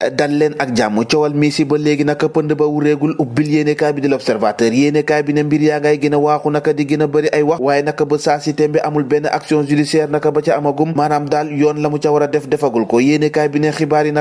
dal leen ak jàmm coowal Messi ba léegi naka pënd ba wureegul ubbil yéenekaay bi di l'Observateur yéenekaay bi ne mbir yaa ngay gën a waaxu naka di gën a bëri ay wax waaye naka ba saa si tembe amul benn action judiciaire naka ba ca amagum maanaam daal yoon la mu ca war a def defagul ko yéenekaay bi ne xibaar yi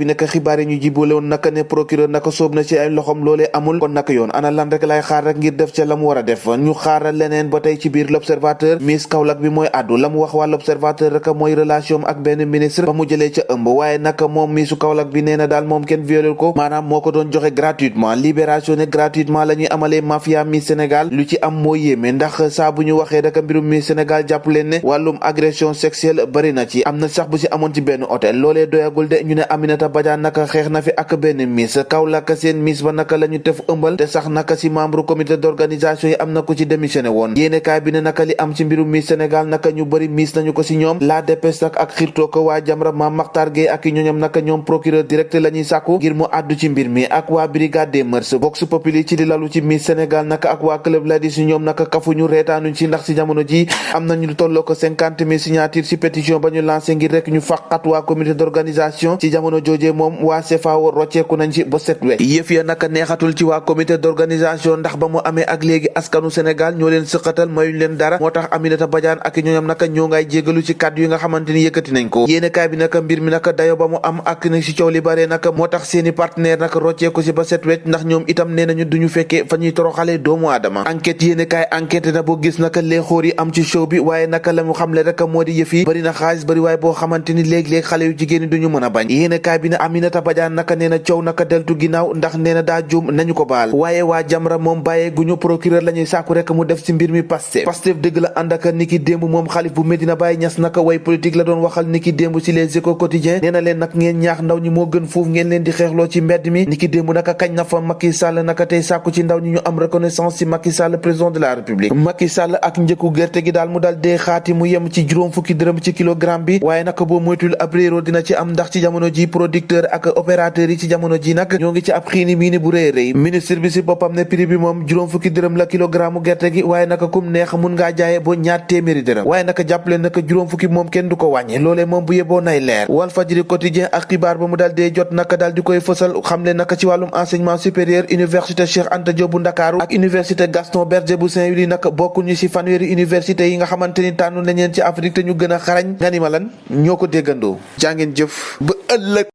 naka xibaar yi ñu jibale woon naka ne procureur naka soob na ci ay loxom loolee amul kon naka yoon ana lan rek lay xaar rek ngir def ca la mu war a def ñu xaaral leneen ba tey ci biir l'Observateur Miss Kaolack bi mooy addu la mu wax waa l'Observateur rek mooy relation ak benn ministre ba mu jëlee ca ëmb waaye naka moom Missu Kaolack bi nee na daal moom kenn violé ko maanaam moo ko doon joxe gratuitement libération ne gratuitement la ñuy amalee mafia Miss Sénégal lu ci am moo yéeme ndax saa bu ñu waxee rek mbirum Miss Sénégal jàpp leen ne wàllum agression sexuelle bari na ci am na sax bu ci amoon ci benn hôtel loolee doyagul de ñu ne Aminata Badiane naka xeex na fi ak benn Miss Kaolack seen Miss ba naka la ñu tef ëmbal te sax naka ci membre comité d'organisation yi am na ko ci démissionné woon yéenekaay bi ne naka li am ci mbirum Miss Sénégal naka ñu bari Miss nañu ko ci ñoom la dépêche ak xirtoo ko waa Jamra Mame Mactar Gueye ak ñooñam naka ñoom procureur direct la ñuy sàkku ngir mu àddu ci mbir mi ak waa brigade des mœurs Vox Populi ci di lalu ci Miss Sénégal naka ak waa club la di si ñoom naka kafuñu reetaanuñ ci ndax si jamono ji am nañu tolloo ko 50,000 signatures ci pétition ba ñu lancé ngir rek ñu fàqat waa comité d'organisation ci jamono joojee moom waa CFAO rocceeku nañ ci ba set wecc yëf ya naka neexatul ci waa comité d'organisation ndax ba mu amee ak léegi askanu Sénégal ñoo leen sëqatal mayuñ leen dara moo tax Aminata Badiane ak ñooñam naka ñoo ngay jégalu ci kàddu yi nga xamante ni yëkkati nañ ko yéenekaay bi naka mbir mi naka dayo ba mu am ak na ci coow li bare naka moo tax seeni partenaire naka rocceeku ci ba set wecc ndax ñoom itam nee nañu duñu fekkee fa ñuy toroxalee doomu aadama enquête yéenekaay enquête na boo gis naka lee xóor yi am ci show bi waaye naka la mu xamle rek moo di yëf yi bari na xaalis bari waaye boo xamante ni léeg-léeg xale yu jigéen ñi duñu mën a bañ yéenekaay bi ne Aminata Badiane naka nee na coow naka deltu ginnaaw ndax nee na daa juum nañu ko baal waaye waa Jamra moom bàyyee guñu procureur la ñuy sàkku rek mu def ci mbir mi Pastef dëgg la ànd ak niki démb moom xalif bu Medina Baye Niass naka way politique la doon waxal niki démb ci Les Échos quotidien nee na leen nag ngeen ñaax ndaw ñi moo gën foofu ngeen leen di xeexloo ci mbedd mi niki démb naka kañ na fa Macky Sall naka tey sàkku ci ndaw ñi ñu am reconnaissance ci Macky Sall président de la République Macky Sall ak njëkku gerte gi daal mu dal dee xaati mu yem ci juróom fukki dërëm ci kilogramme bi waaye naka boo moytul ab réeroo dina ci am ndax ci jamono ji producteur ak opérateur yi ci jamono ji nag ñoo ngi ci ab xiini mii ni bu rëy rëy ministre bi ci boppam ne prix bi moom juróom fukki dërëm la kilogramme gerte gi waaye naka kum neex mun ngaa jaaye bo ñaar téeméeri dërëm waaye naka jàppale naka juróom fukki moom kenn du ko wàññi loolee moom bu yeboo nay leer Walfadjri quotidien ak xibaar ba mu daal dee jot naka daal di koy fësal xamle naka ci wàllum enseignement supérieur université Cheikh Anta Diop bu Ndakaaru ak université Gaston Berger bu Saint-Louis naka bokkuñu ci fanweeri université yi nga xamante ni tànnu nañ leen ci Afrique te ñu gën a xarañ nga ni ma lan ñoo ko déggandoo jàngeen jëf ba ëllëg